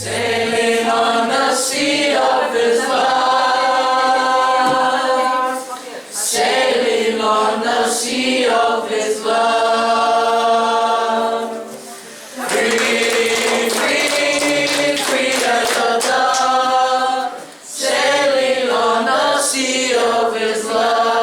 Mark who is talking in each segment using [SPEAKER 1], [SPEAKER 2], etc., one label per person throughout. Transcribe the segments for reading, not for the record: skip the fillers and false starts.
[SPEAKER 1] Sailing on the sea of His love. Sailing on the sea of His love. Free, free, free as a dove. Sailing on the sea of His love.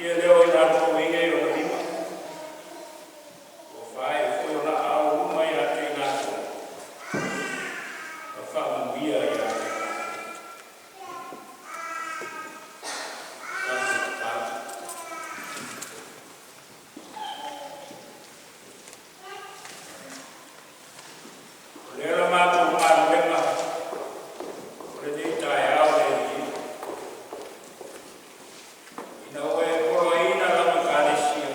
[SPEAKER 2] Siitia lea o i latou e ia i Ona lima, ua faaee foi o laau uma ia te i latou, ma faamanuia ia te i latou. Tatou tatalo. O lea la matou galuega o lenei taeao le Alii, ina ua e poloaiina lau Ekalesia,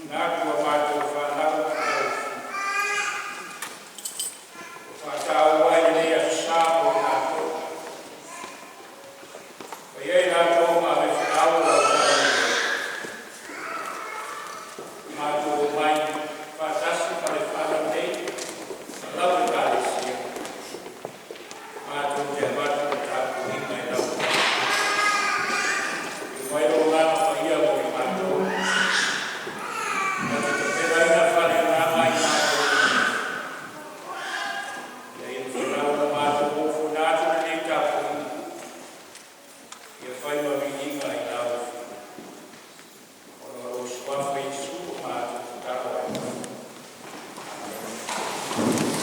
[SPEAKER 2] manatu a matou fanau ma tausi, ua faataua ai lenei aso Sa mo i latou, e faia ai e latou ma avefeau o lau faamanuiaga. Matou omai faatasi ma le fanau nei ma lau Ekalesia, matou te avatu le tapuaiga i lau Afio mai lou Agaga Paia mo i matou, na te tapenaina faleagaga i matou uma, ina ia folau la matou ofoina atu i lenei tapuaiga, ia fai ma viiga i lau Afio. Ona o lou Suafa Iesu ua matou tatalo ai. Amene.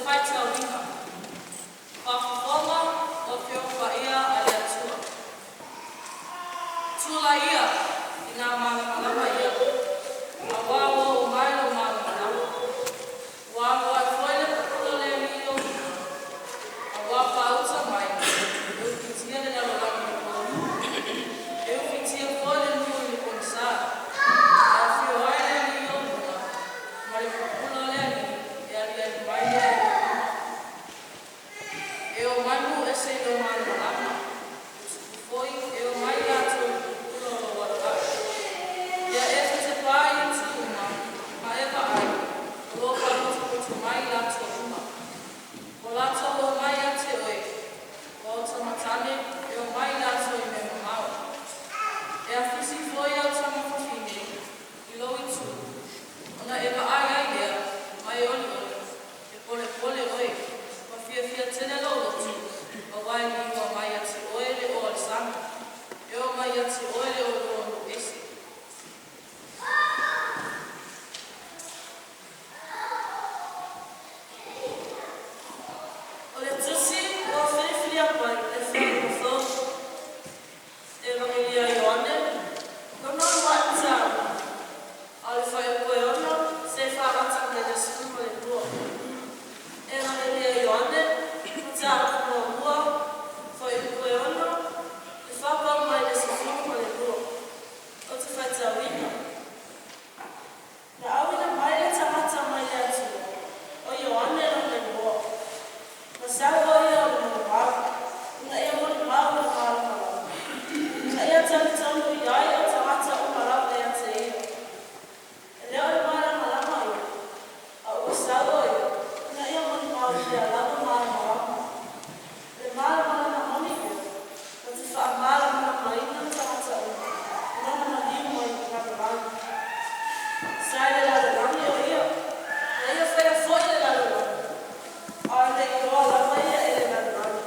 [SPEAKER 1] Faitauina, Faafofoga o Afioga Paia a le Atua. Tulaia i nā malamalama ia, auā ua oo mai lou malamalama, ua alo ae foi le pupula o le Alii i lou luga, auā paauta mai e ufitia le lalolagi i le pouli, e ufitia foi le nuu i le pogisā, e afio ai le Alii i lou luga, ma le pupula o le Alii e aliali mai lea i lou luga. E omai nuu ese i lou malamalama, e tupu foi e omai latou i le pupula o lou aloaʻa. Ia e tetepā i itu uma ma e vaai, o lo o faapotopoto mai i latou uma. Ua latou omai ia te oe, o au tama tane e omai latou i mea mamao. E afisi foi au tama fafine i lou itu, ona e vaai ai lea ma e olioli, e polepole oe, ma fiafia tele lou loto, auā e liua mai ia te oe le ō a le sami, e oo mai ia te oe le oloa o nuu ese.
[SPEAKER 3] O le Tusi ua filifilia mai e Fa'amafofoga Evagelia a Ioane, lona ulua'i mataupu, a o le fuaiupu e 6 seia fa'amata mai le 12. Evagelia a Ioane, mataupu muamua, fuaiupu e 6, e fa'apau mai le 12. Ou te faitauina. Na auina mai le tagata mai le Atua, o Ioane lona igoa. Na sau o ia o le molimau, ina ia molimau i le malamalama, ina ia talitonu i ai o tagata uma lava ia te ia. E le o le malamalama ia, a ua sau o ia ina ia molimau i lea lava malamalama. O le malamalama moni ia, na te faamalamalamaina tagata uma i lona maliu mai le lalolagi. Sa i le lalolagi o ia, na ia faia foi le lalolagi, a e le i iloa lava ia e le lalolagi.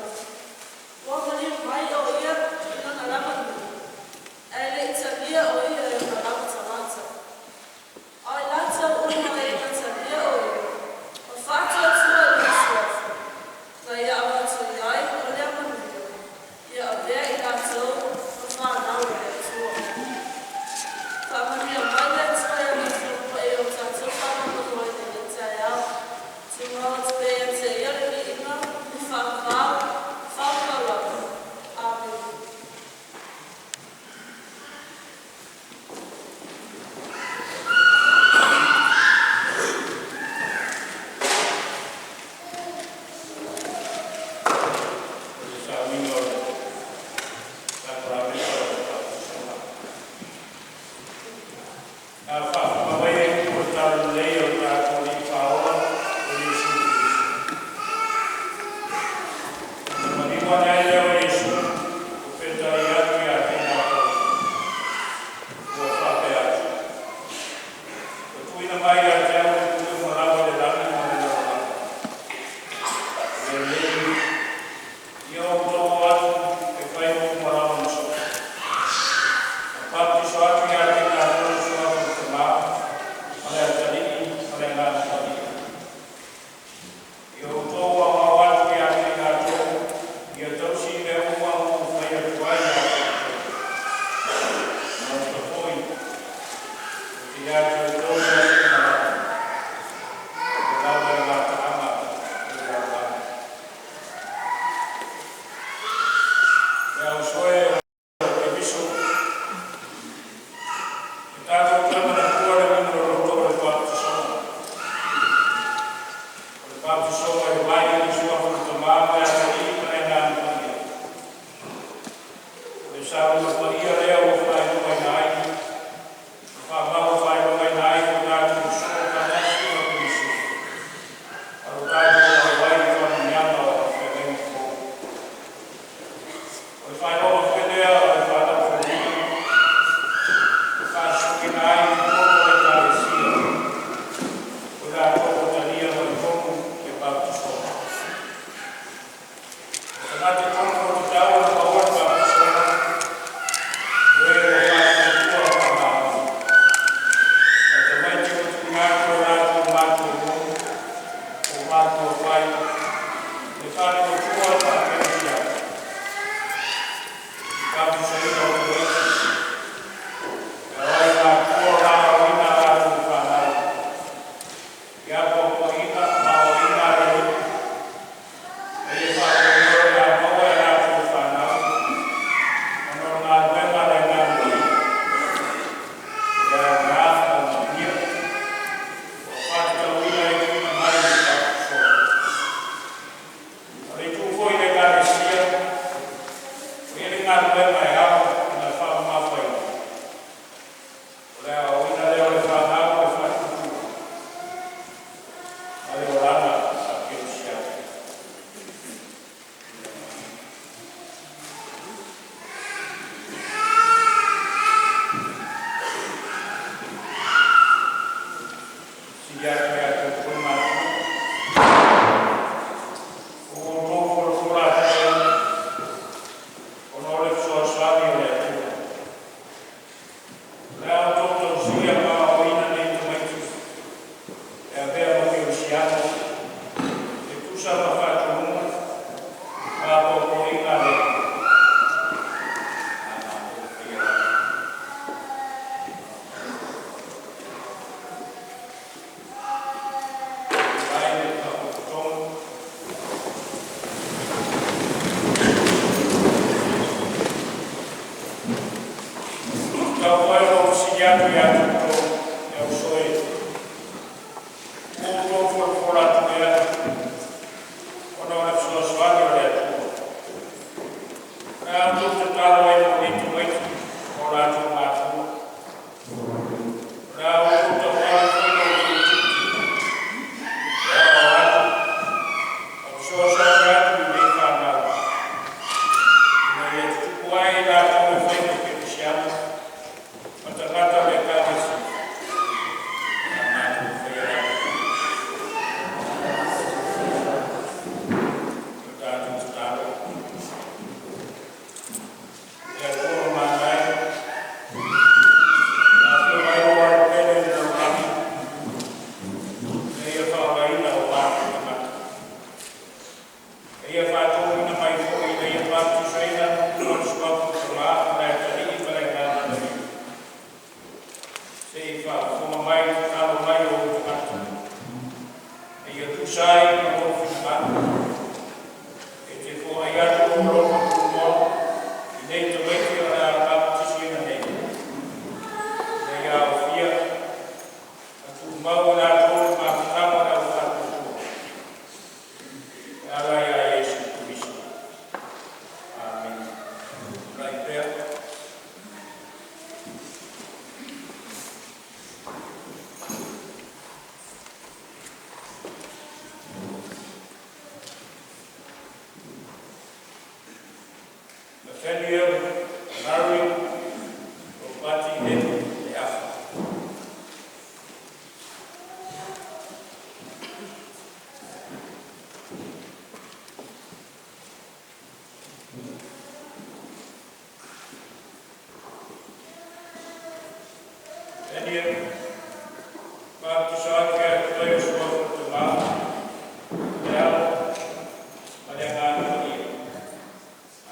[SPEAKER 3] Ua maliu mai o ia i lona lava nuu, ae le i talia o ia e ona lava tagata. A o i latou uma e na talia o ia, ma faatuatua i lona suafa,
[SPEAKER 2] Le faatuatua o le faakerisiano, i faatusaina o tamaiti, e ao ai matua ona aoaoina a latou fanau i apoapoaiga ma aoaiga a le Alii, ina ia faamanuia o le a maua e a latou fanau ona o le galuega a le Agaga Paia. O le aoga ma le manuia ua faatatauina ai tuuina mai le faasoa. O le itu foi i le Ekalesia, ua i ai le galuega e ao ona faamamafaina, o le aoaoina lea o le fanau ma le faatuatua ma le olaga faakerisiano. Sili atu ia te outou matua, ua outou folafola atu ai ona o le fesoasoani a le Atua. O le a outou tausia ma aoaoina nei tamaiti e avea ma kerisiano e tusa ma faatonuga ma apoapoaiga a le Atua. Malo faia lava. Mai le faapotopotoga. Tatau foi ona ou fesili atu ia te outou le uso e, ua outou folafola atu lea ona o le fesoasoani a le Atua. O le a outou tatalo ai mo nei tamaiti ma o latou matua. O le a outou tauave foi lo outou tiute e aoao atu ma fesoasoani atu i nei fanau ina ia tutupu ae i latou e fai ma kerisiano ma tagata o le Ekalesia. Na matou faia lava. O tatou tatalo. Le Atua mamana e, na afio mai lou Alo pele i le lalolagi ina ia faolaina o tatou tagata. E ia faatonuina mai foi ina ia baptisoina ma le suafa o le Tamā ma le Atalii ma le Agaga Paia. Se i faafofoga mai i tatalo mai o ou tagata. E ia tusa ai ma lou finagalo. E te foai atu lou alofa tunoa i nei tamaiti o le a baptisoina nei. Ina ia aofia ma tumau i latou le mafutaga o le au faatuatua. E ala ia Iesu Keriso. Amene. Tulai pea. Nathaniel Mario Ropati M. Leafa. Nathaniel, baptiso atu ia te oe i le suafa o le Tamā, le Alo, ma le Agaga Paia.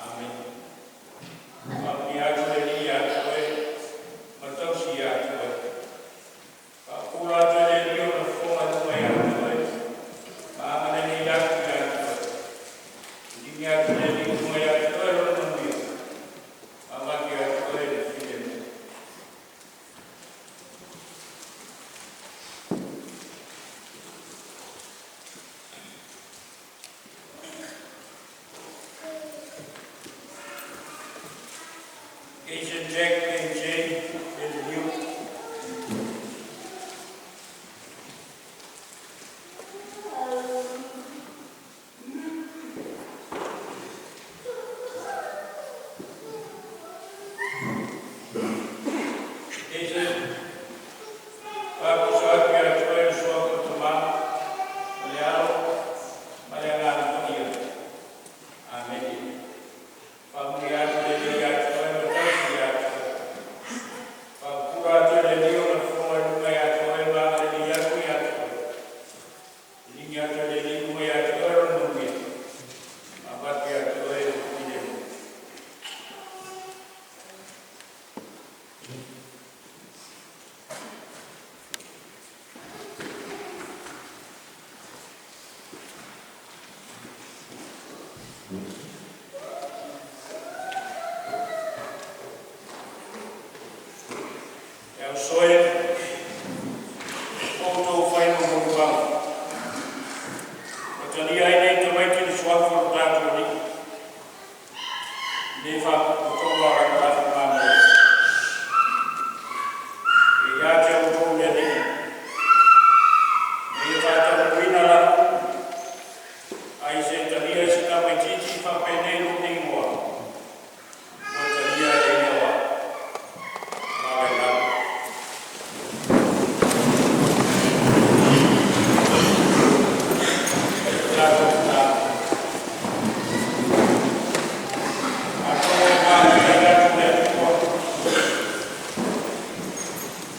[SPEAKER 2] Amene. Faamanuia atu le Alii ia te oe ma tausi ia te oe. Faapupula atu e le Alii ona fofoga i luga ia te oe, ma agalelei atu ia te oe. Liligi atu le Alii i luga ia te oe lona manuia, ma avatu ia te oe le filemu. Asian Jack AJ Liliu. Asian, baptiso atu ia te oe i le suafa o le Tamā, ma le Alo, ma le Agaga Paia. Amene. Faamanuia atu le Alii ia te oe ma tausi ia te oe. E uso e, o outou fai ma molimau. Ua talia ai nei tamaiti le suafa o lo tatou Alii. Nei faapotopotoga o le tatou Malo. E ia te outou le Alii. Ina ia faataunuuina lana upu, ai se talia i se tamaitiiti faapenei lou igoa, ua talia e ia o au. Malaga i lalo. Tatou tatalo. Atonu e faafetai atu i le Atua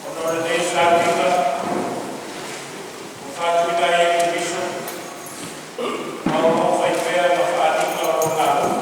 [SPEAKER 2] ona o lenei sauniga ua faatuina ai e Keriso ma o lo o fai pea ma faaaliga o Lona alofa.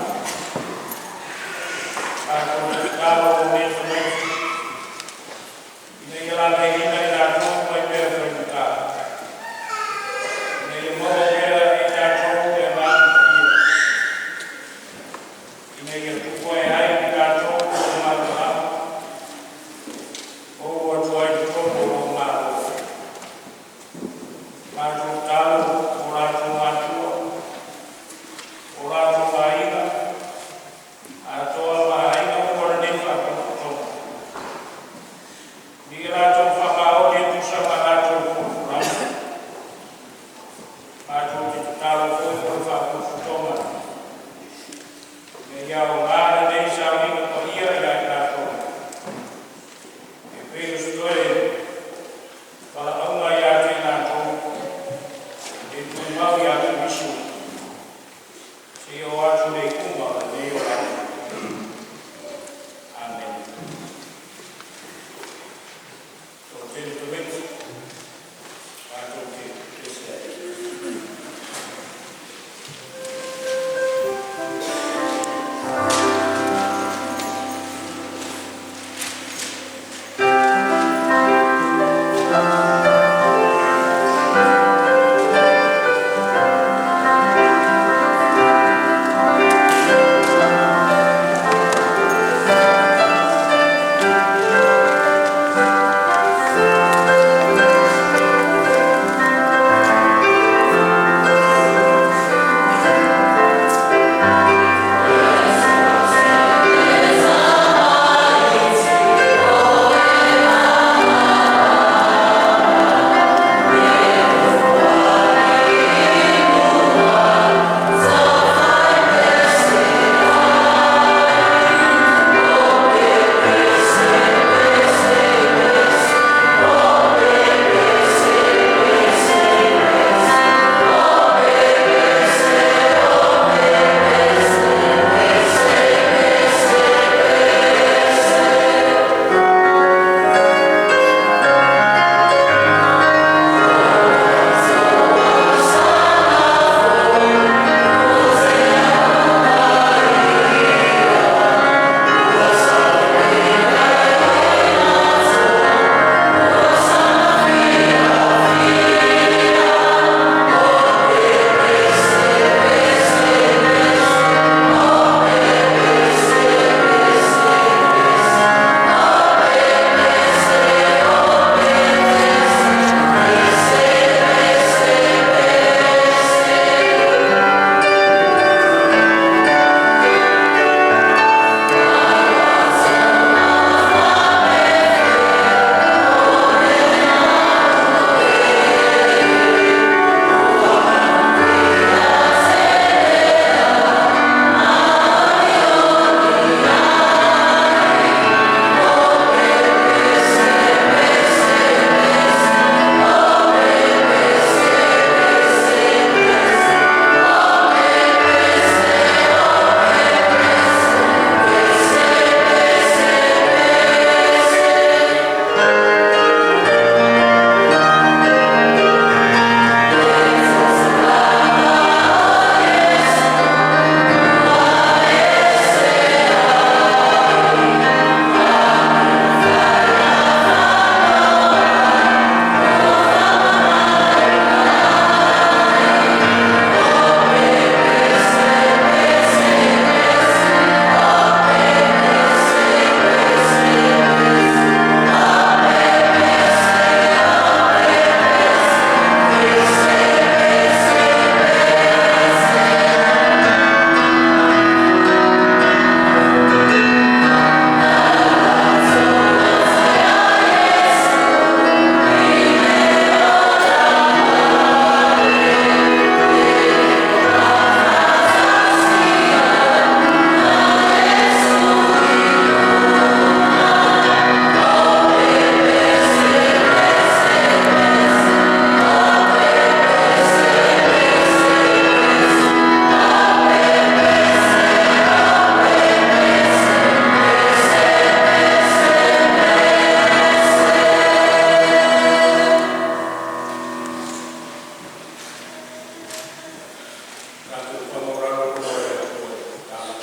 [SPEAKER 2] Matou faamaulalo loa i le Atua i le tatalo.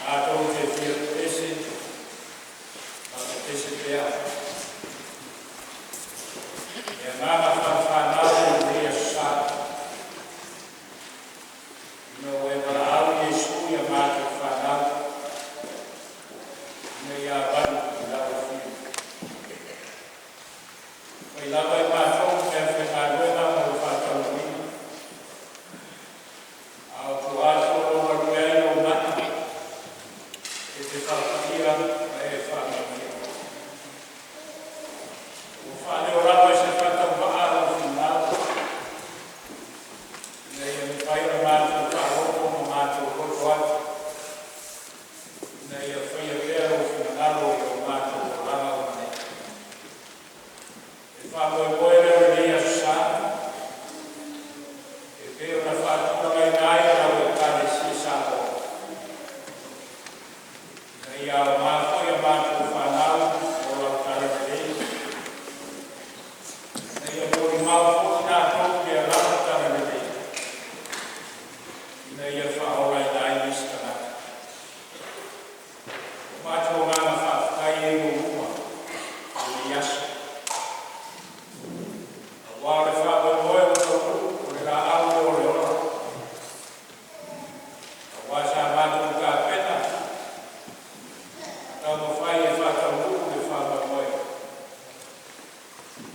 [SPEAKER 2] Matou te fia pepese ma pepese pea i le agaga faale-fanau o lenei Aso Sa, ina ua e valaau Iesu ia matou fanau ina ia avalu i lau Afio. Fai lava i matou o meafaigaluega mo le faataunuuina, a o tua atu o lo o galue ai lou mana e te faapaia ma e faamanuia. Ua faaleo lava i se faatauvaa lou finagalo, ina ia mafai ona matou faalogo ma matou loto atu, ina ia faia pea lou finagalo i o matou olaga uma nei. E faamoemoe lea o lenei Aso Sa, e pei ona faatulagaina ai e lau Ekalesia Samoa, ina ia aoga foi a matou fanau mo lau talalelei, ina ia molimau foi latou i le alaga talalelei, ina ia faaolaina ai nisi tagata. O matou agaga faafetai e i ou luma i lenei aso, aua o le faamoemoe ua taunuu, o le laau lea o le ola, aua sa matou tapena ma taumafai e faataunuu le faamoemoe.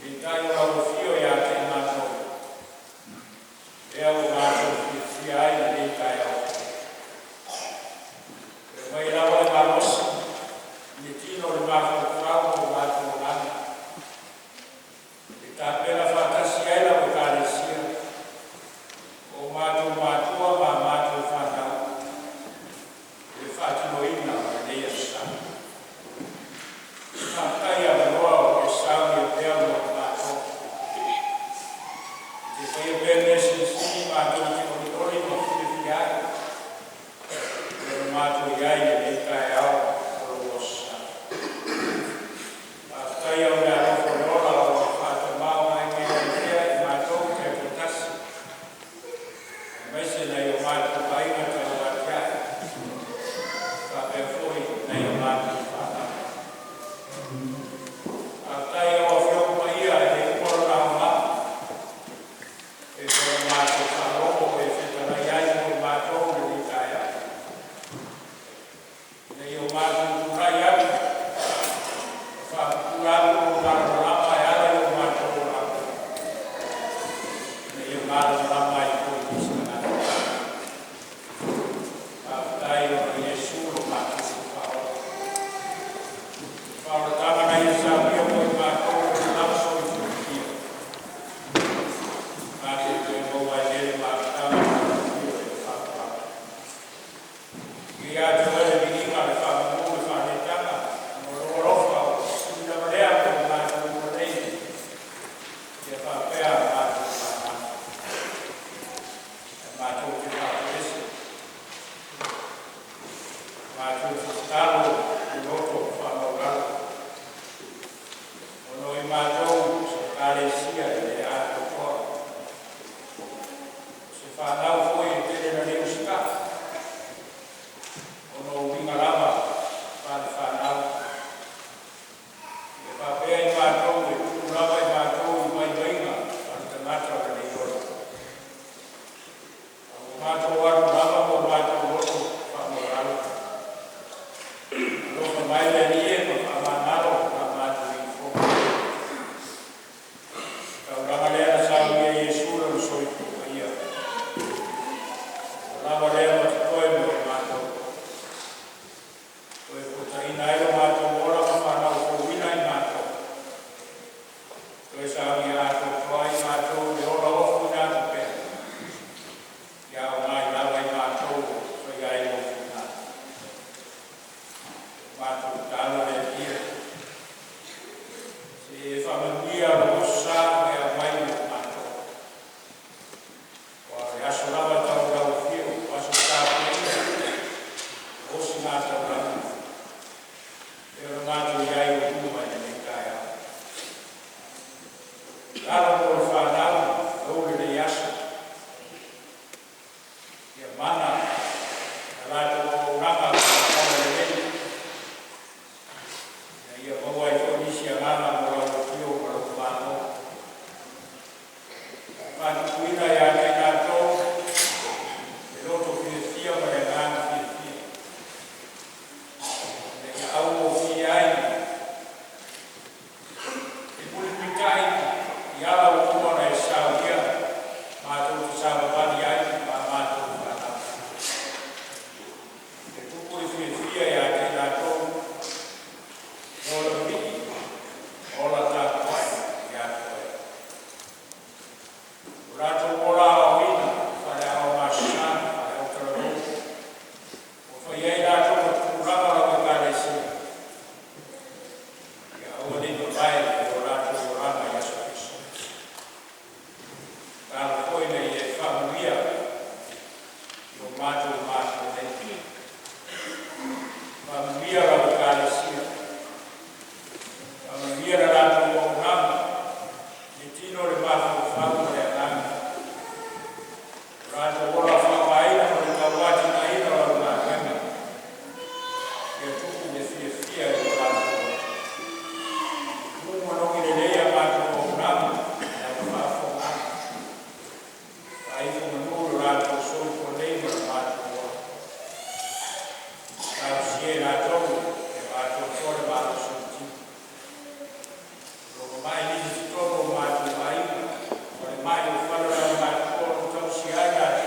[SPEAKER 2] Peitai o lau afio ia te i matou, lea ua matou fiafia ai i lenei taeao. E aumai lava le malosi i le tino o le mafaufau ma o matou agaga, e tapena faatasi ai lau Ekalesia, o matou matua ma a matou fanau i le faatinoina o lenei Aso Sa. Faafetai avanoa o e saunia pea mo i matou. E te faia pea mea silisili matou te olioli ma fiafia ai. E ona matou i ai i lenei taeao o lou Aso Sa. Faafetai au le alofa o le ola o le faatamāvaina ai pea i matou taitoatasi. Aemaise nai o matou aiga tauatiae, faapea foi nai o matou fanau. Faafetai i lau Afioga Paia e le uma lona aoga, e pei ona matou faalogo o e fetalai ai mo i matou i lenei taeao. Ina ia o matou tulai atu, ma faapupula atu lou malamalama e ala i o matou olaga, ina ia malamalama ai foi nisi tagata. Faafetai ona o Iesu lo matou Faaola. Faaolataga na ia saunia mo i matou o le lava soifua. Matou toe maua ai lea le mafutaga ma lau Afio e le faapaapa. Ia te oe le viiga, le faamanu, le faaneetaga, ona o lou alofa ua sili lava lea mo i matou uma nei, ia faapea a matou fanau. E matou te faapepese, matou te tatalo i loto faamaualalo, ona o i matou o se Ekalesia e le atoatoa. O se fanau foi e tele na le usitai, ona o uiga lava faale-fanau. E faapea i matou e tumu lava i matou i vaivaiga faale-tagata o lenei ola. A ua matou alu lava ma o matou loto faamaualalo. Alofa mai le Alii e ma faamagalo la matou iufofoga. Taulaga lea na saunia e Iesu lona soifua paia. Ua lava lea ma totoe mo i matou. Toe fuataina ai lo matou ola ma fanau fouina i matou. Toe saunia atoatoa ai matou i le ola ofuina atu pea. Ia aoga lava i matou faia ai lou finagalo. Matou tatalo le Alii e. Se e faamanuia lou Aso Sa e aumai mo matou. Ua o le aso lava tau i lau afio, o aso tapuaia, o osigātaulaga. E ona matou i ai o luma i lenei taeao. Tatalo mo le fanau tou lenei aso, ia mana na latou auaunaga ma lelei, ina ia maua ai foi nisi agaga mo lau afio ma lou Malo. Faatupuina ia te i latou le loto fiafia ma le agaga fiafia, ina ia augofie ai e mulimulitai i ala ua uma ona e saunia matou te savavali ai ma a matou fanau. E tupu le fiafia ia te i latou mo le alii ma ola tapuai ia te oe. O latou ola aoaoina faale-aoao Gasa, faale-aotalavou, ua fai ai latou ma tupulaga o lau Ekalesia, ia aua nei vavae i o latou olaga i aso faasoa. Tatalo foi ina ia e faamanuia i o matou matua nei. Faamanuia lau Ekalesia, faamanuia le latou auaunaga, le tino le mafaufau ma le agaga. O latou ola faaaogaina mo le tauatiaeina o lau galuega, ia tupu le fiafia i o latou loto. Mu ma logi lelei a matou auaunaga i lau faafofogaaga. Faaifo manu lo latou soifua nei ma lo matou ola. Talosia i latou e atoatoa le malosi o le tino. O lo o mama'i nisi i totonu o matou aiga, falemai o fale o le aumatutua o lo o tausia ai latou.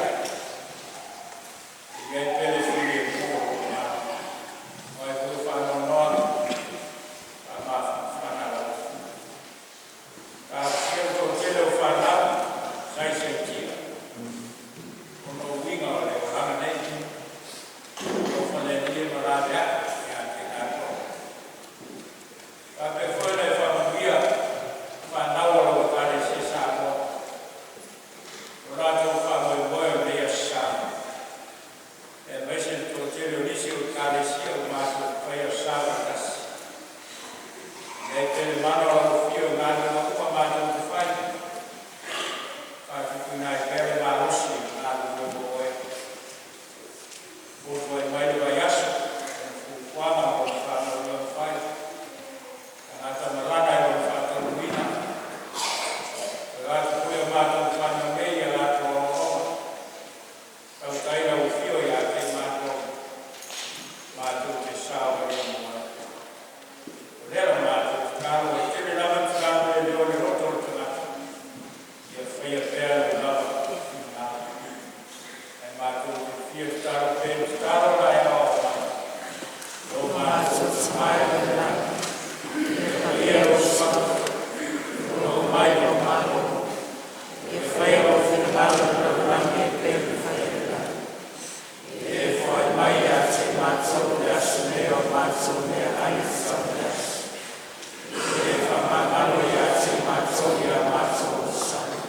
[SPEAKER 2] Ia i ai pea le filemu o lou finagalo. O ai foi o faanoanoa, faamafanafana lau Afioga. Talosia le toatele o fanau saisaitia ona o uiga o le olaga nei. Alofa le Alii e malaveai ia te i latou. Faapea foi ona e faamanuia fanau a lau Ekalesia Samoa, o latou faamoemoe o lenei aso Sa, aemaise le toatele o nisi o Ekalesia ua matou faia sa faatasi. Ia i ai pea le mana o lau afio i galuega uma matou te fai, faatupuina ai pea le malosi e galulue mo oe. Fuafua mai le vaiaso, o fuafuaga mo le fanau ua mafai. Tagata malaga i lona faataunuuina. O atu foi o matou fanau nei ia latou aoaoga. Tautai lau afio ia te i matou, matou te sao ai mo oe. O lea la matou tatalo e tele lava tatalo e leo le loto o le tagata. Ia faia pea lau lava finagalo. Ae matou te fia tatalo pe tatalo la e ao mai. Lo matou Tama e i le lagi. Ia paia lou suafa. Tulai mai lou Malo. Ia faia lou finagalo i le lagi e pei ona faia i le lagi. E foai mai ia te matou le aso nei o matou meaai e tatau i le aso. E faamagalo ia te matou ia matou osana.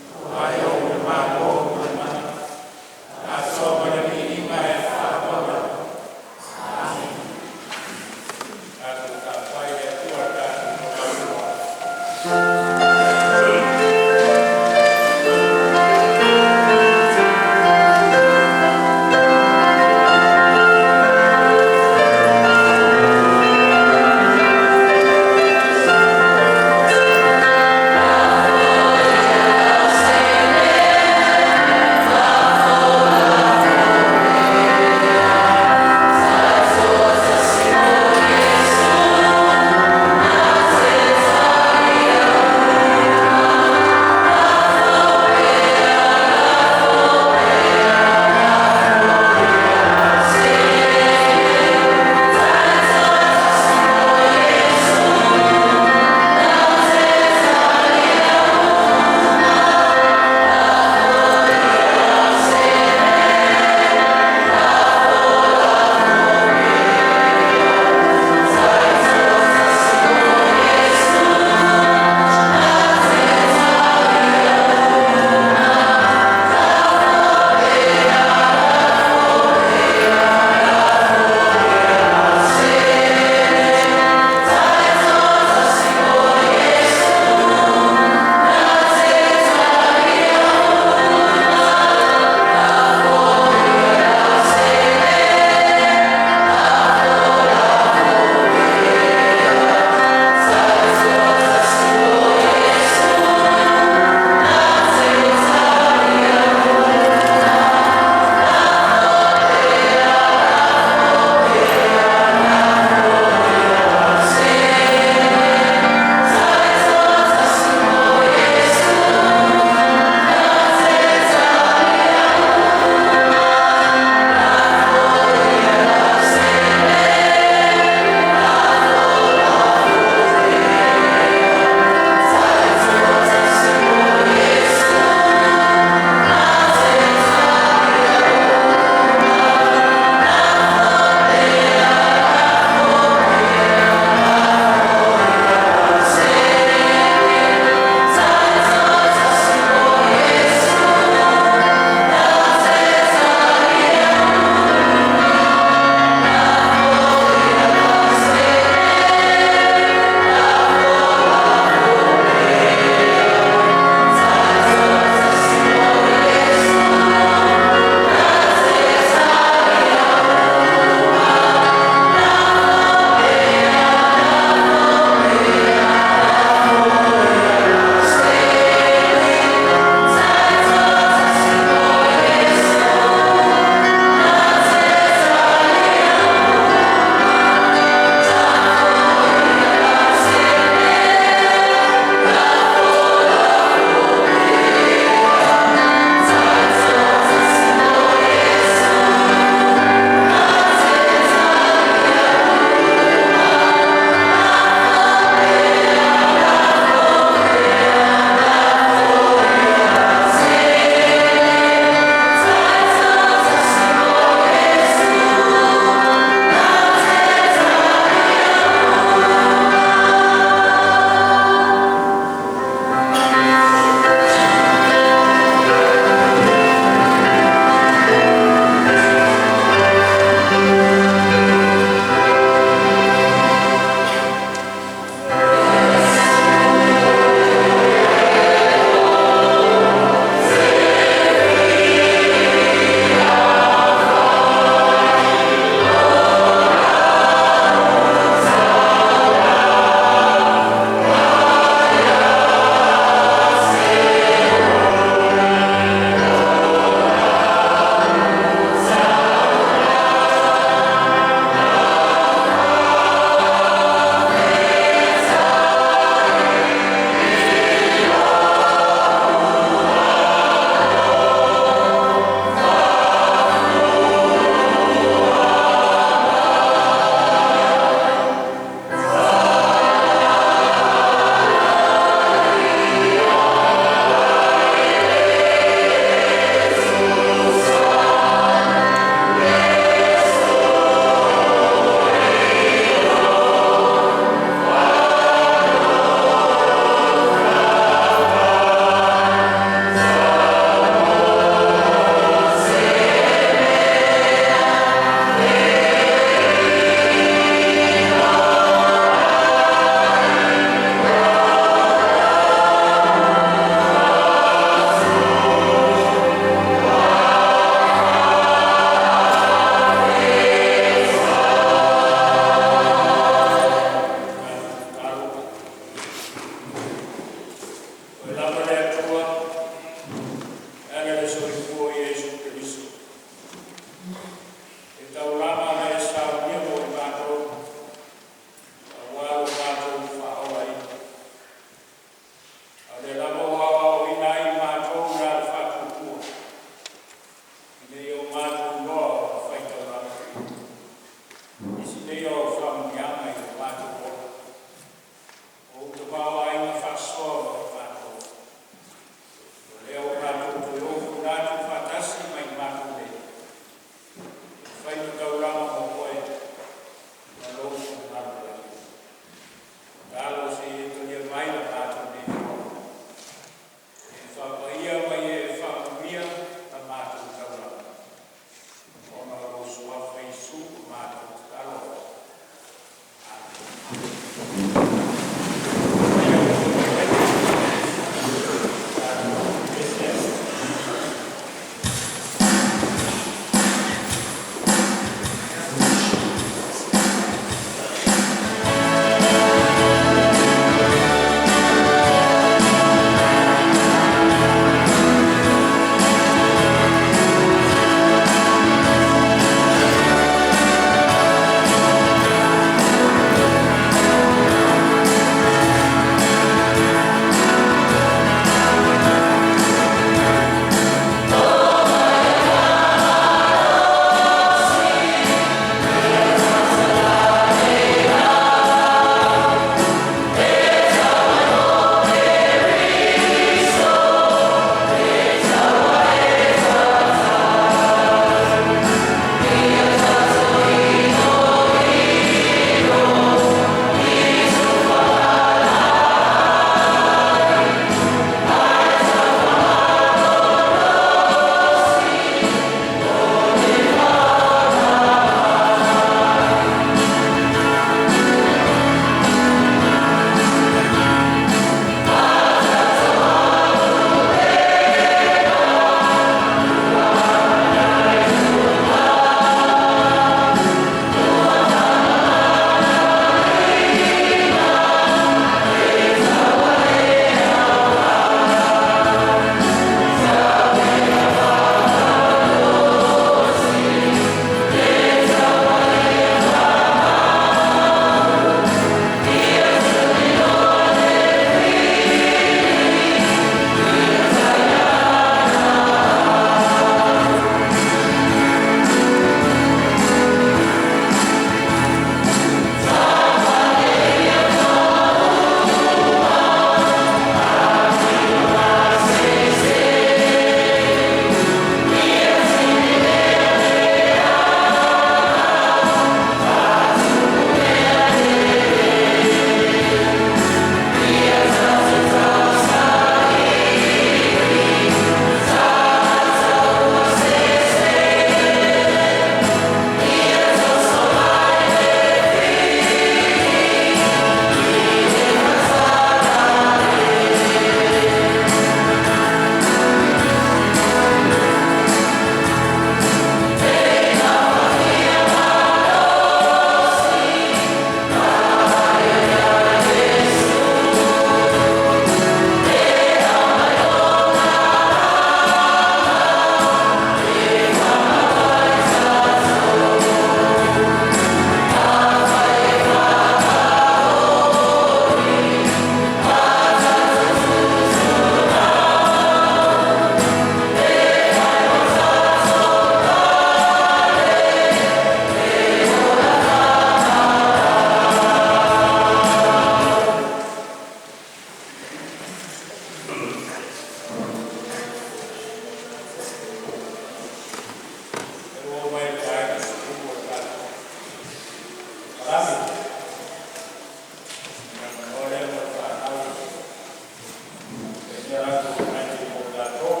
[SPEAKER 2] manatu o mo tatou.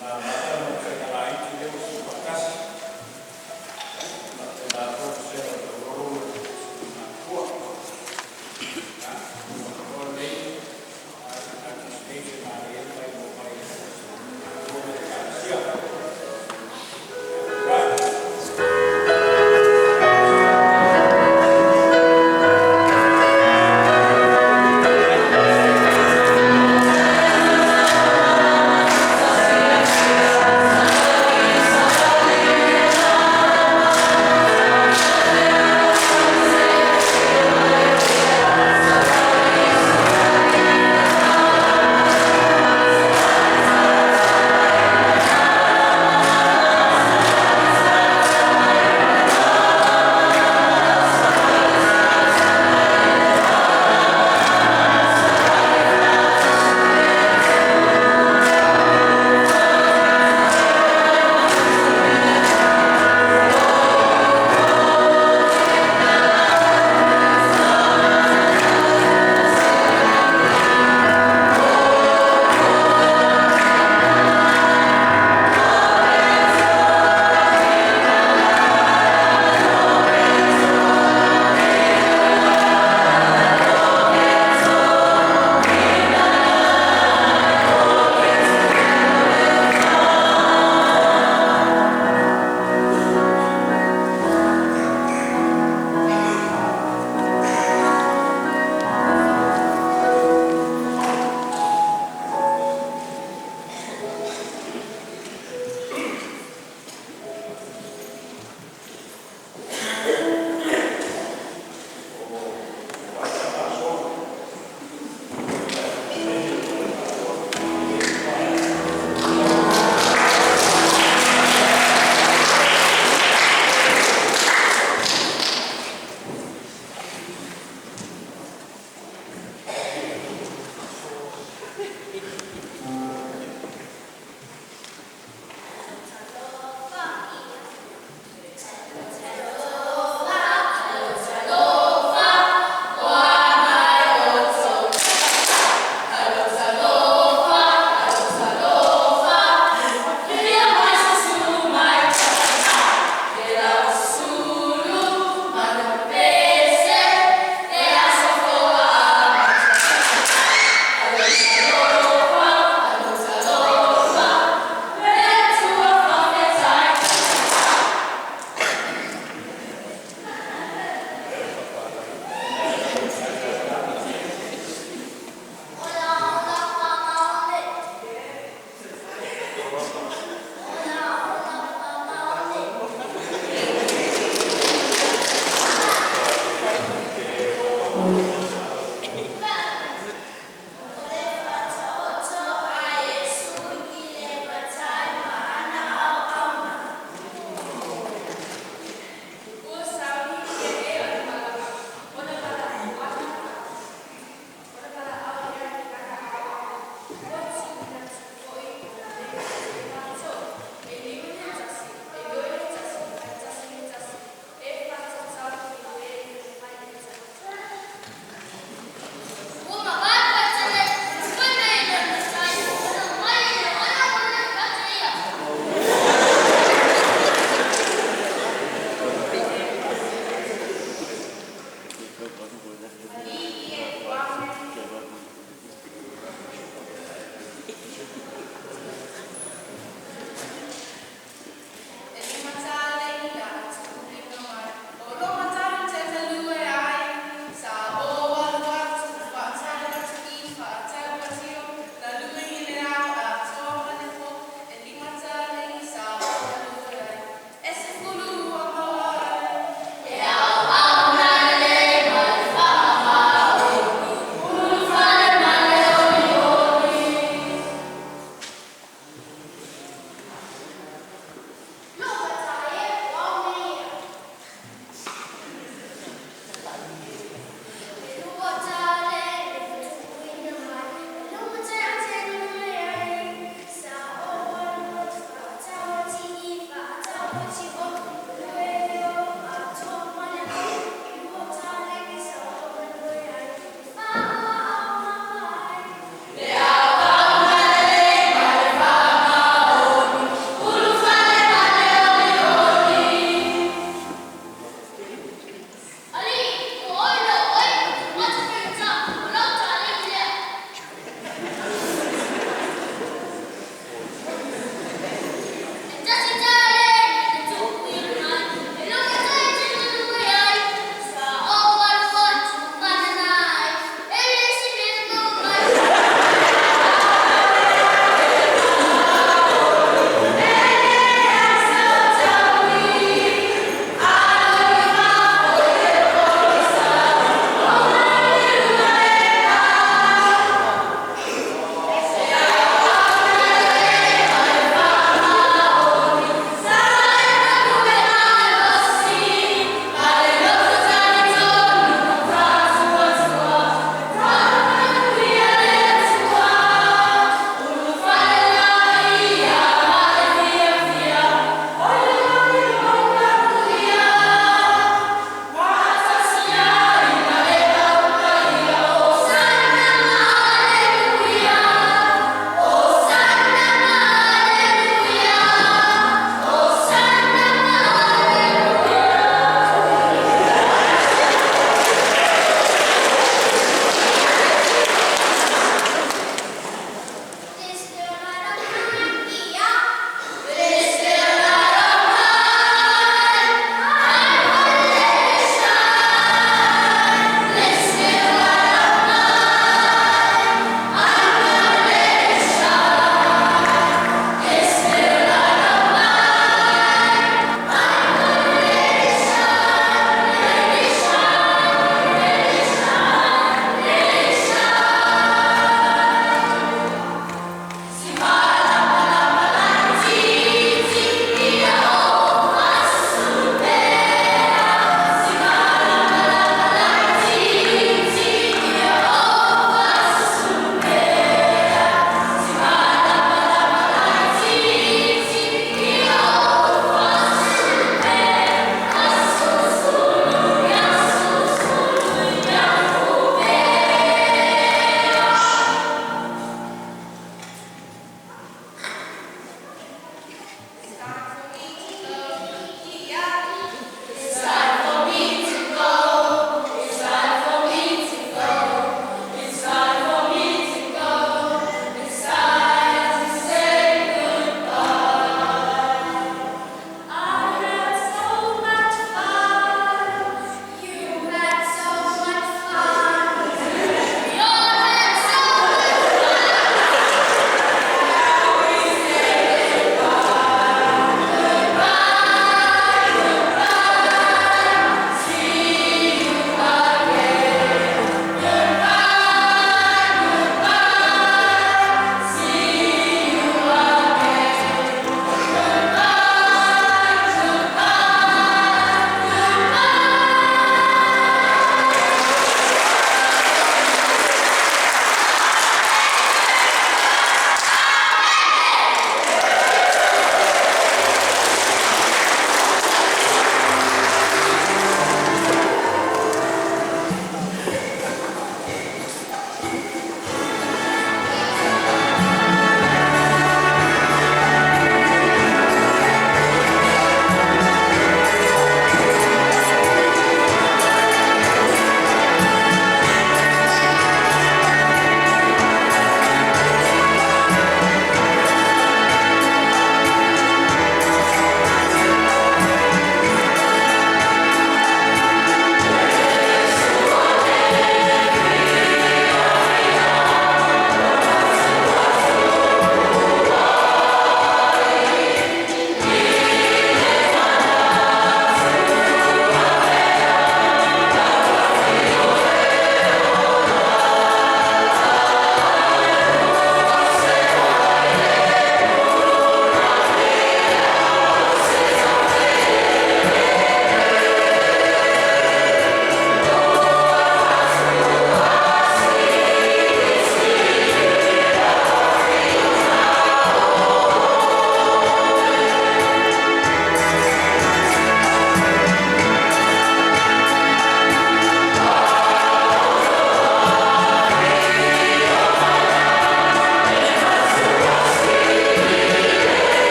[SPEAKER 2] Na mata ma le faigalaiti lea ua tuufaatasi. Ma tatou vasega o taulolo matua. O lenei, a se malie mai mo mai matua ma le Ekalesia. Right.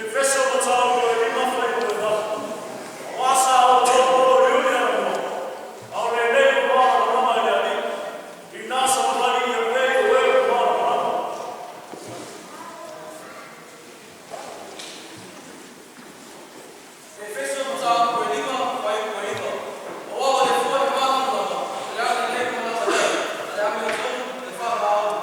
[SPEAKER 4] Efeso mataupu e 5 fuaiupu e 8. Aua sa outou pouliuli anamua, a o lenei ua malamalama i le Alii. Ina savavali ia pei o e ua malamalama.
[SPEAKER 5] Efeso mataupu e 5 fuaiupu e 9. Aua o le Afua e malamalama, o le aulelei ma le atalai, a le amiotonu ma le faamaoni.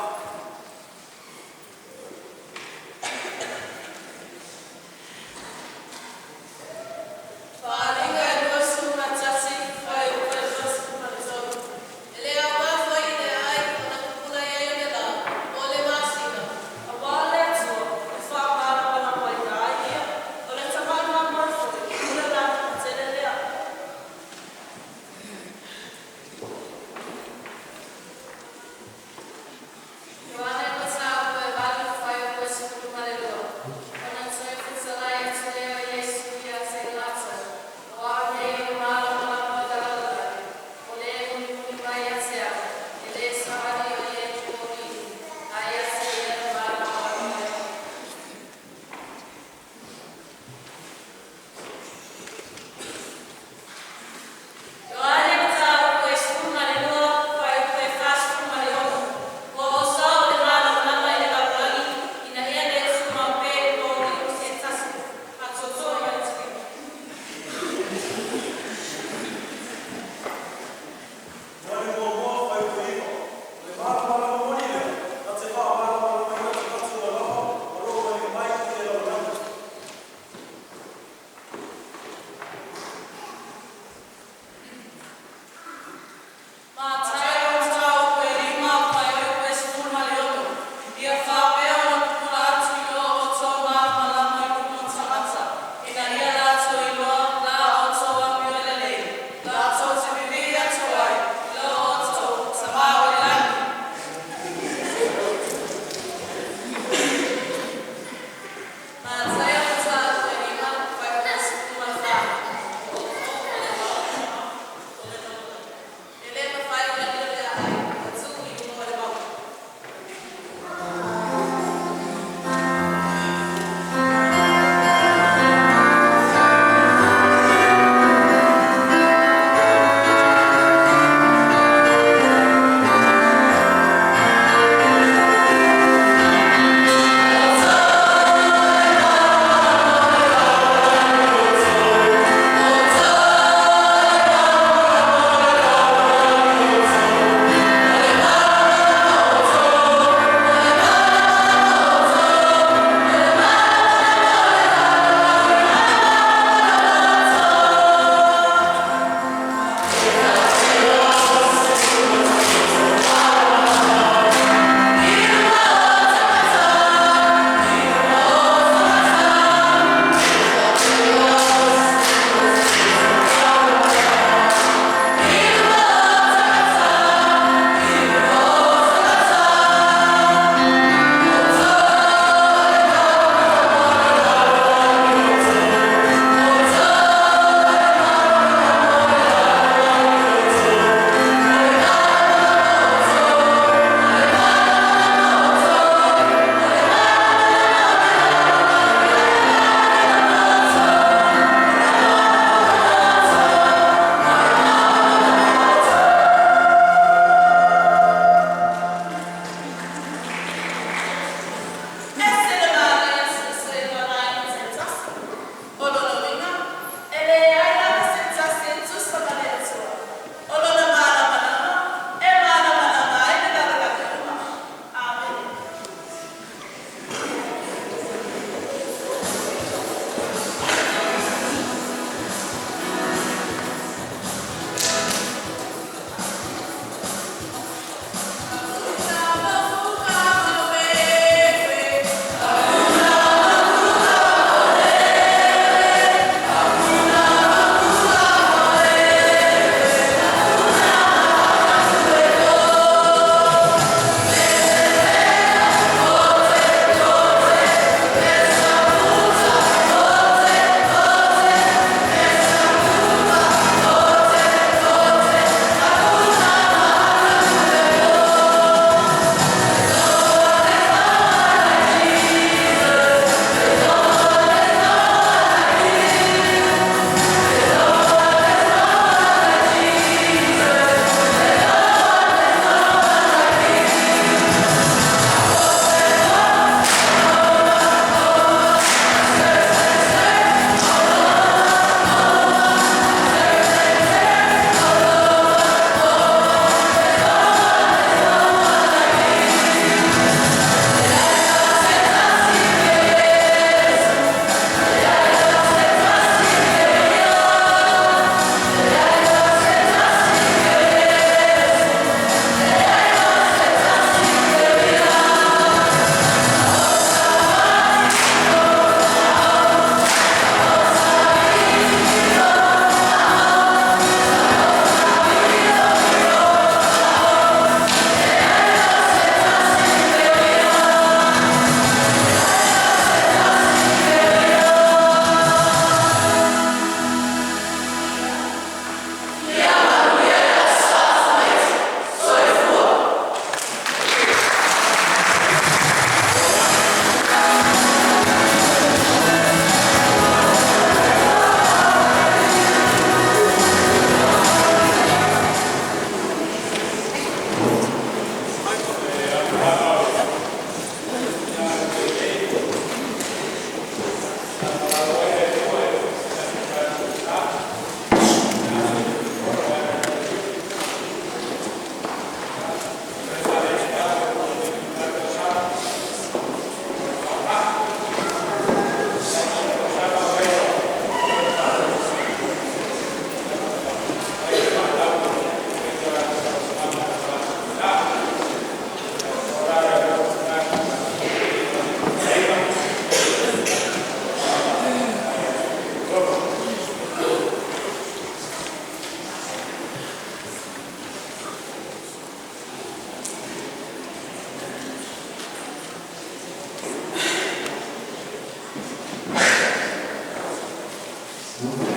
[SPEAKER 2] Ia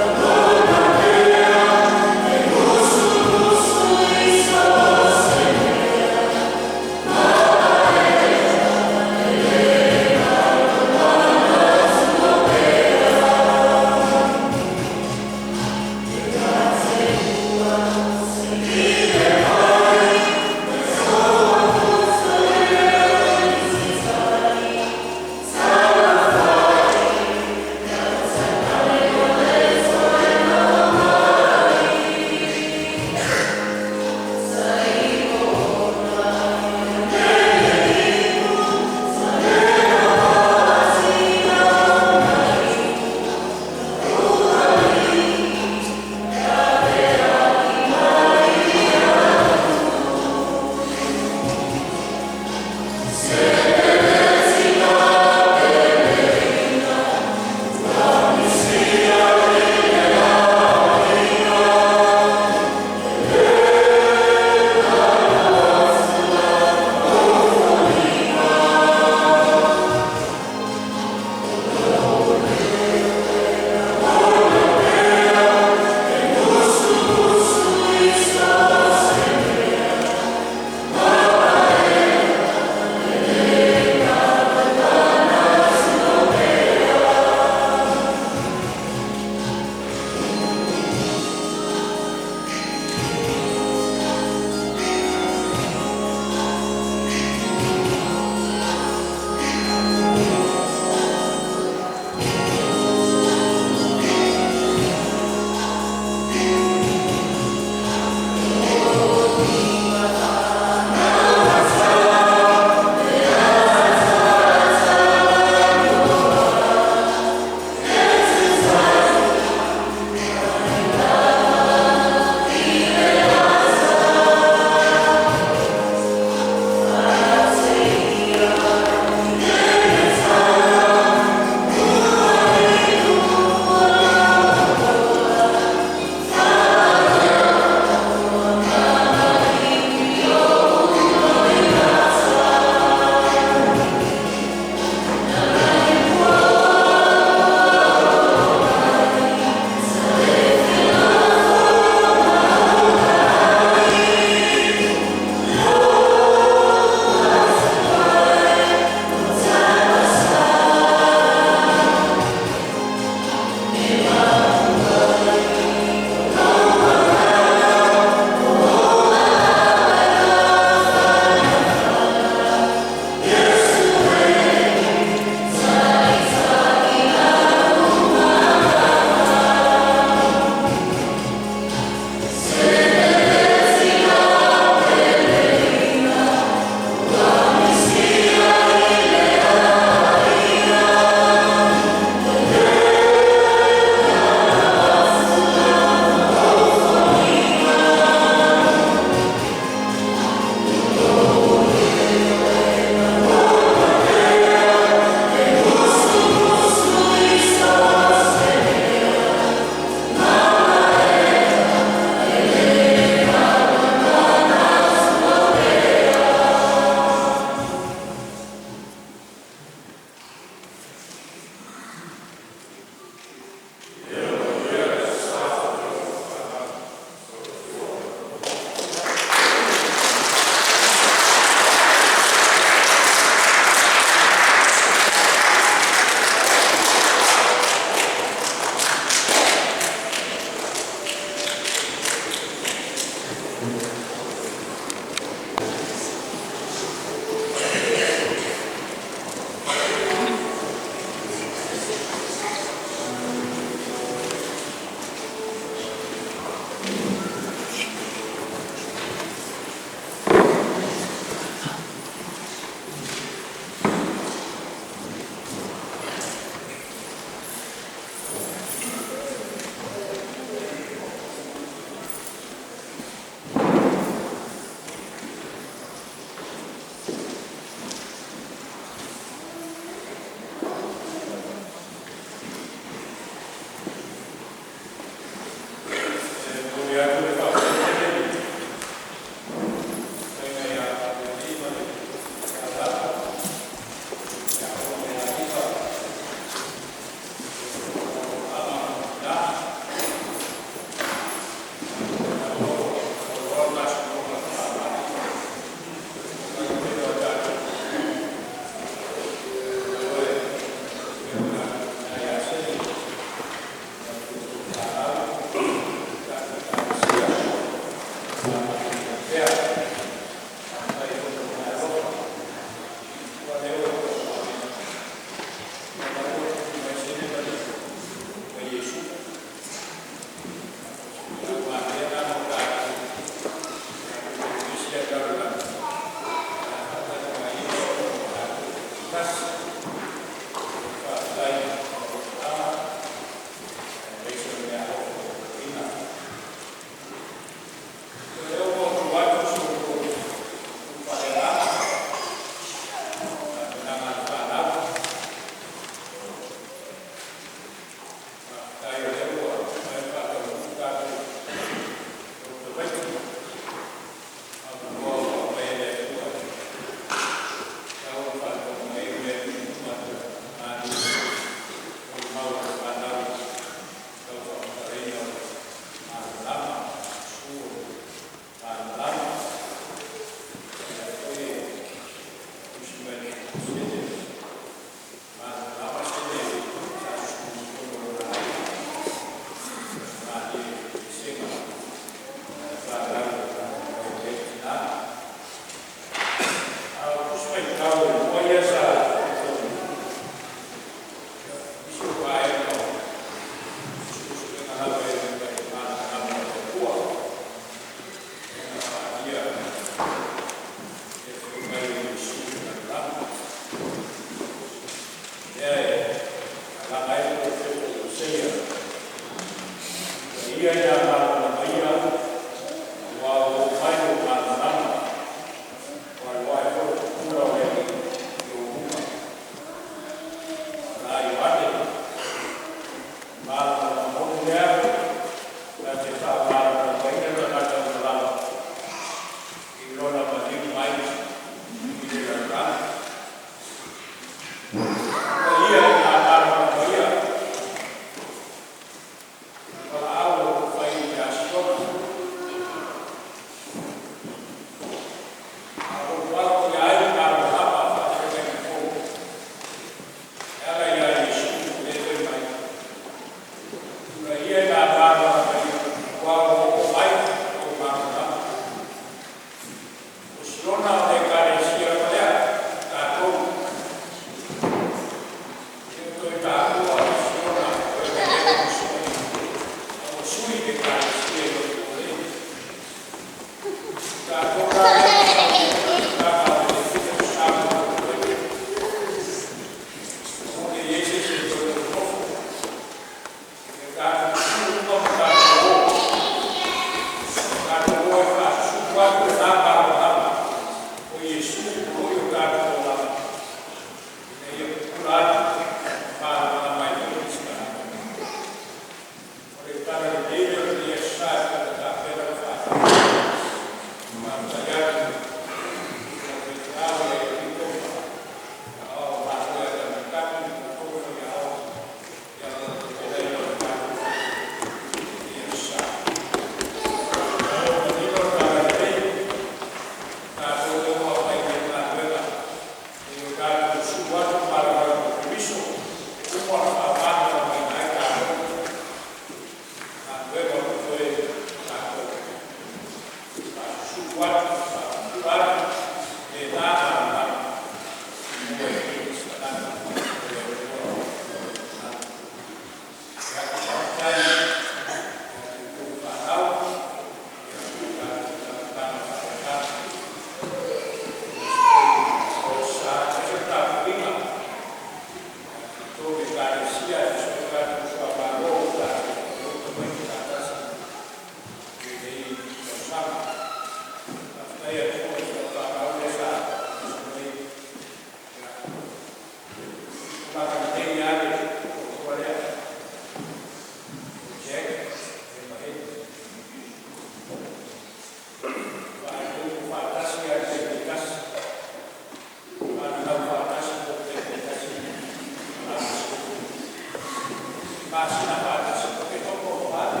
[SPEAKER 2] masina faatasi pe toafa le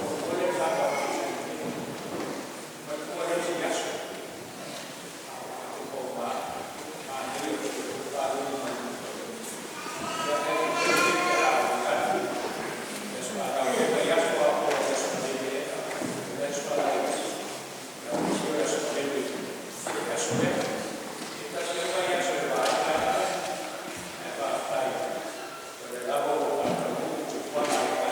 [SPEAKER 2] o le sa ma tua le isi aso o ma ma nei o le pa le ma ia e le la o le aso a le ia aso a o le aso le le aso a la ia o le aso le le aso le e tasi ai aso e va e va fai o le lavo o pa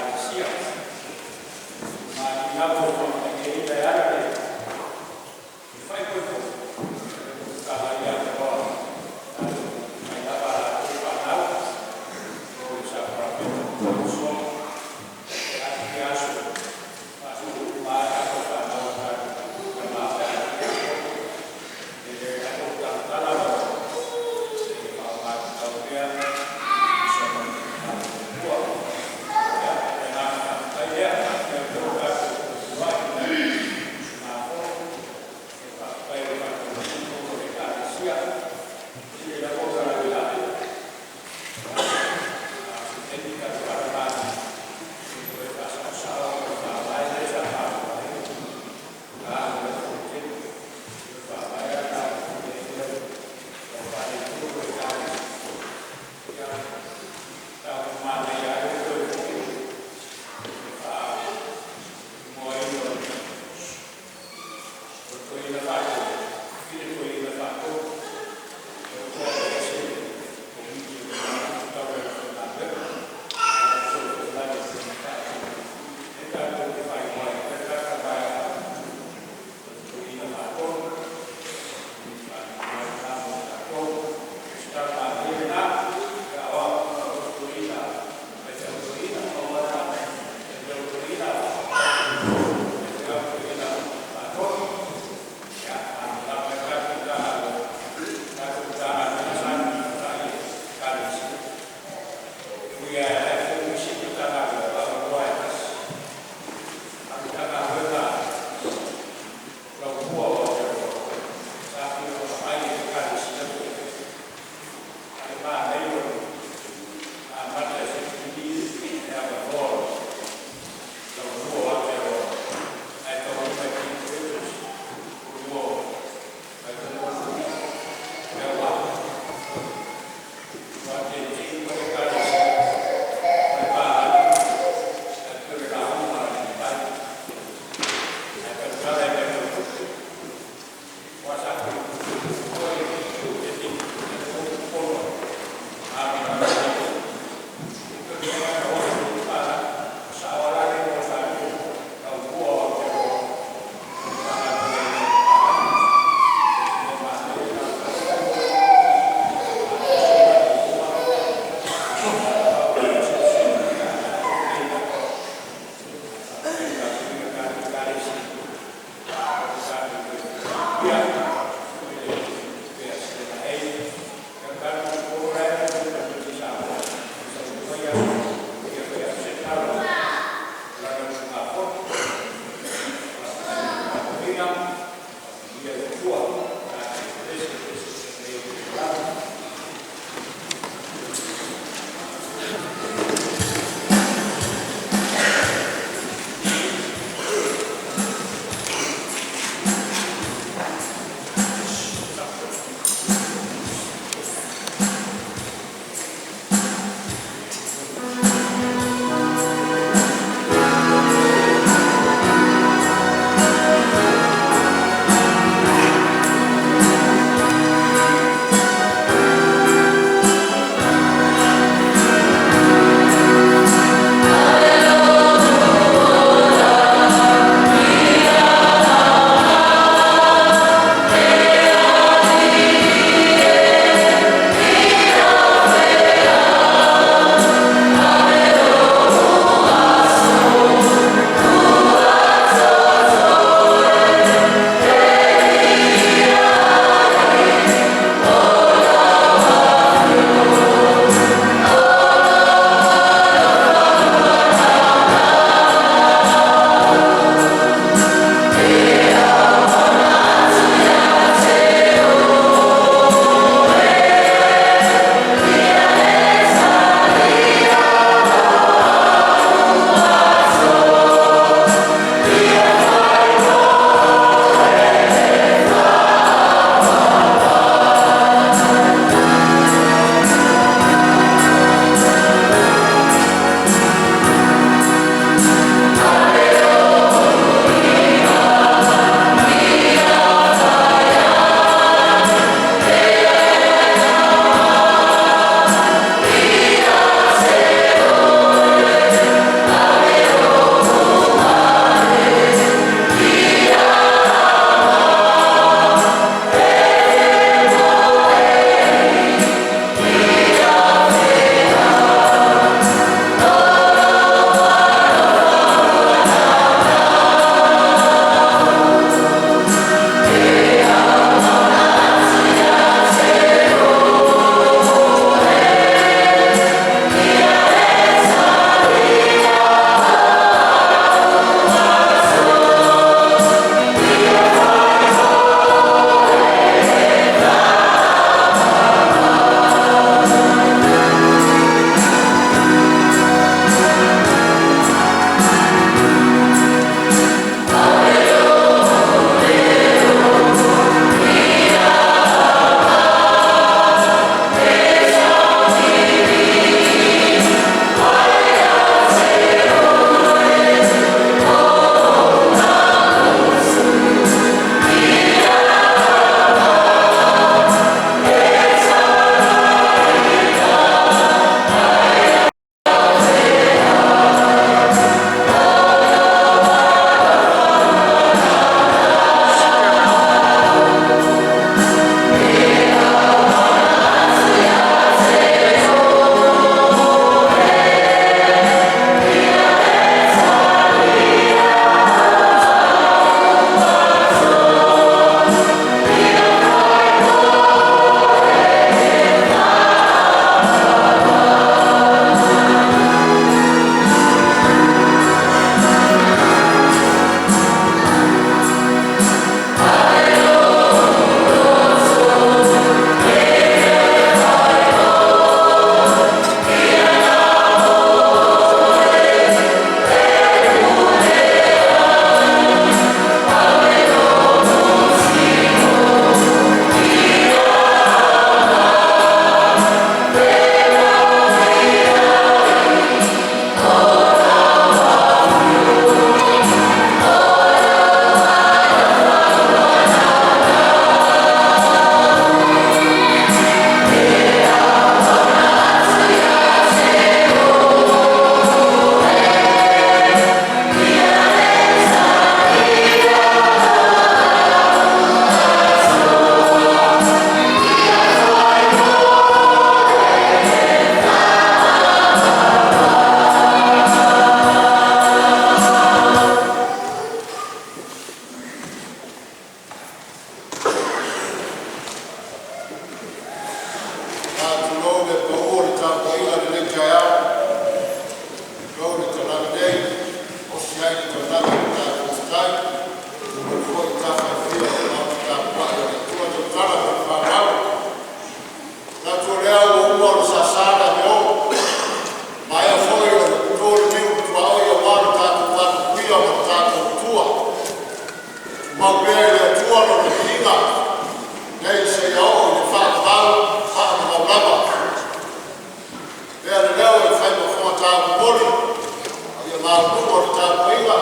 [SPEAKER 6] Maualuga o le tapuaiga,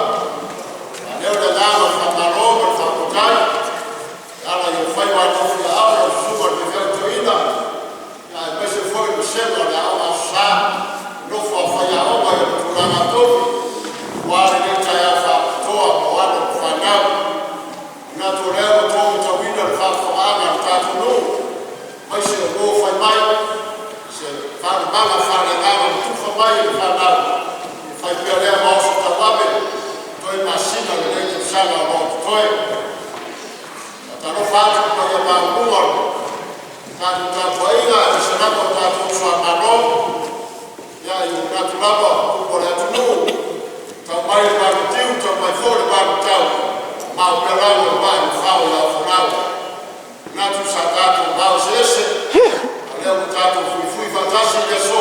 [SPEAKER 6] faaleo le agaga o le faamalo ma le faafetai e ala i ou faiva alofiaao lau Susuga i le Faifeau Toeaina, aemaise foi le vasega o le Aoga Aso Sa i le nofo a faiaoga i ona tulaga tofi aua lenei taeao faapitoa mo alo ma fanau. E manatu o lea ua outou matauina le faafofogaaga a le tatou atunuu aemaise o uo fai mai i se faalumaga faaleagaga ua tufa mai e le fanau, ia fai pea lea ma oso tauave totoe masina o lenei tausaga o lo o totoe. E faatalofa atu i le paia maualuga o le tatou tapuaiga aemaise lava o tatou uso a Malo, ia e manatu lava o upu a le atunuu, e tau mai le vaniutiu tau mai foi le vanimatau, a maopea lava le mai ua fao i aofolau. E manatu sa tatou vao eseese a o lea ua tatou fuifui faatasi i le aso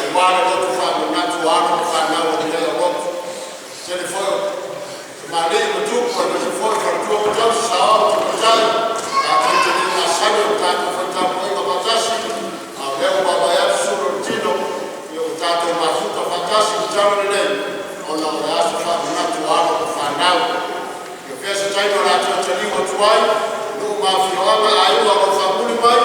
[SPEAKER 6] aua le loto faamanatu o alo ma fanau a lenei aulotu. E tele foi o tamalii ma tupu aemaise foi o faletua ma tausi, saoao ma tamaitai tatou te le masani ona tatou fai tapuaiga faatasi, a o lea ua vaavaai atu sulu o le tino, ia ua tatou mafuta faatasi i le taula lelei ona o le aso faamanatu o alo ma fanau. Ia o se taimi o le a toe taliu atu ai i nuu ma afioaga, aiga o lo o faamuli mai,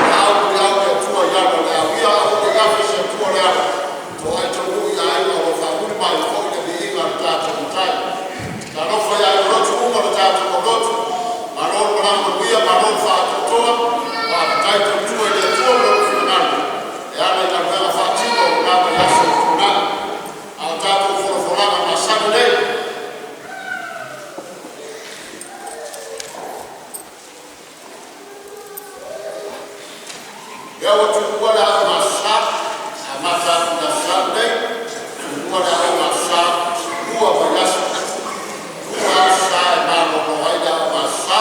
[SPEAKER 6] ia a'u e le Atua i ala o le auia, aua ne i afe se atua o le ala, toai taunuu i aiga o lo o faamuli mai, foi le viiga i lo tatou Matai. Talofa i aiga lotu uma o le tatou aulotu, malo le malaga manuia, malo le faatoatoa, faafetai tautua i le Atua ma Lona finagalo e ala i galuega faatino i lena vaiaso ua tuanai. A o tatou folafolaga masani nei, lea ua tuua le Aoga Aso Sa, e amata atu i le Aso Sa lenei, tuua le Aoga Aso Sa, 2 vaiaso, 2 aso Sa e malolo ai le Aoga Aso Sa.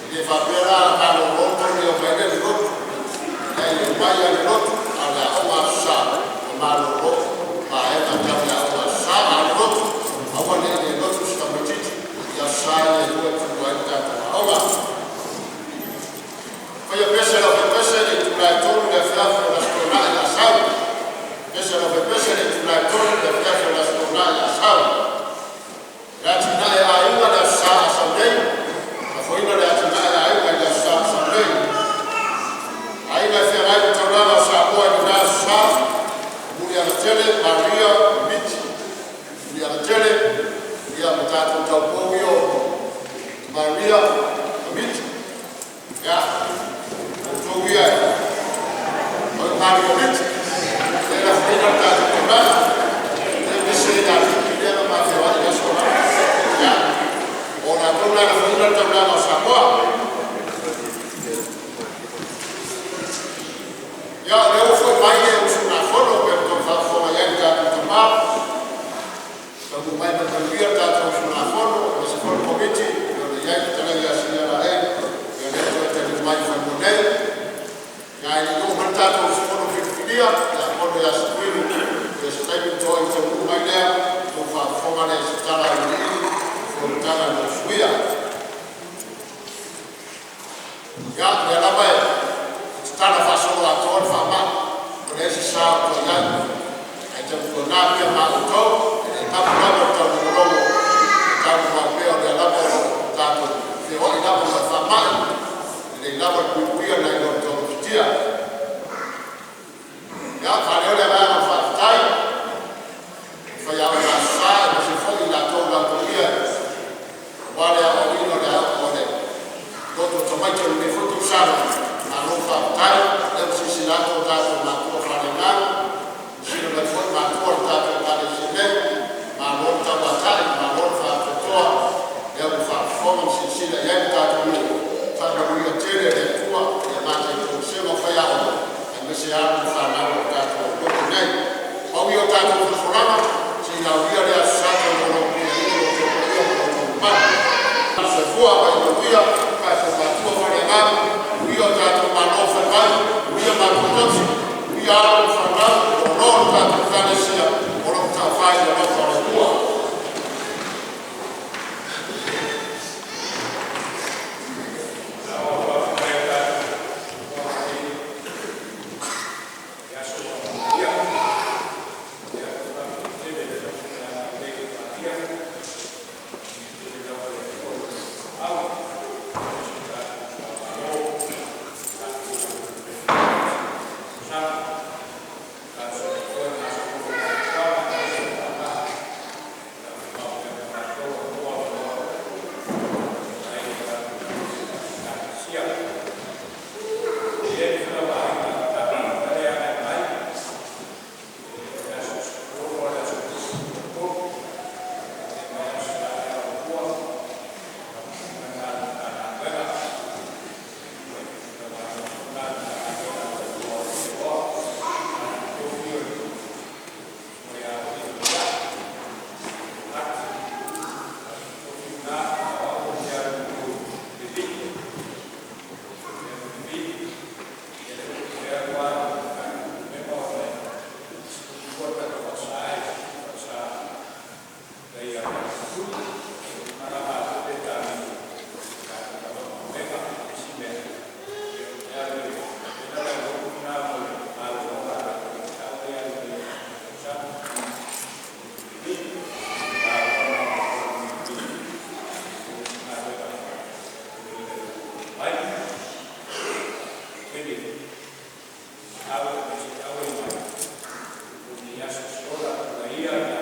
[SPEAKER 6] E le faapea la a malolo tou le omai lea i le lotu, e leai e omai lava i le lotu a o le Aoga Aso Sa ua malolo, vaega tau le Aoga Aso Sa. A o le lotu, aua ne i le lotu se tamaitiiti i aso Sa ia e 2 e tuua ai le tatou aoga. Faia pese lau aufaipese i le itula e 3:00 i le afiafi o le Aso Toonai o le a sau. Pese lau aufaipese'i le itula e 3:00 i le afiafi o le Aso Toonai o le a sau. O le atinae a aiga i le Aso Sa a sau nei. Lafoina le atinae a aiga i le Aso Sa a sau nei. Aiga e Feagai ma Taulaga o Samoa i lena Aso Sa: Muliagatele Maria Miti Muliagatele, ia ma tatou taupou ia o Maria ma Miti. Ia, o outou ia o Maria Miti, e lafoina le tatou taulaga. E pese ia Miti lea na ma feoai i le aso. Ia, o latou na e lafoina le taulaga o Samoa. Ia, o lea ua foi mai le usugafono pei ona outou faafofoga i ai i le tatou tamā, taunuu mai ma le manuia le tatou usugafono aemaise foi le Komiti pei ona i ai le fetalaiga ia Sinia Ciea, ia lea ua toe taliu mai i fanua nei. Ia ae le i oo mai le tatou usufono filifilia ia Hon ia Sekuini, ia o se taimi ona toe taunuu mai lea, ona outou faafofoga lea i se tala auiliili o fonotaga na usuia. Ia, o lea lava e tatala faasoloatoa le faamai, ua leai se sa o toe i ai, ae tautuana pea ma outou, e le galo lava le taulogologo e talu faapea o lea lava o lo o tatou feoai lava ma le faamai, e lelei lava le puipuia nai lo le togafitia. Ia, e faaleo le agaga o le faafetai i faiaoga Aso Sa aemaise foi i latou na alotogia aua le aoaoina o le loto tamaiti o lenei foi tausaga, malo faafetai. O lea ua silasila atu o tatou matua faaleagaga, silasila mai foi matua o le tatou Ekalesia nei, malo le tauatai, malo le faatoatoa, o lea ua faafofoga ma silasila i ai le tatou nuu, faamanuia tele le Atua i a matou tausiga o faiaoga aemaise alo ma fanau a le tatou lotu nei. Pau ia o tatou folafolaga, se i aulia le Aso Sa taulogologo i lo outou paia ma lo outou mamalu. Soifua ma ia manuia. Matua faaleagaga, manuia o tatou malo fai mai, manuia matua tausi, manuia alo ma fanau, o lo tatou Ekalesia o lo o taufa i le alofa o le Atua.
[SPEAKER 2] Ia i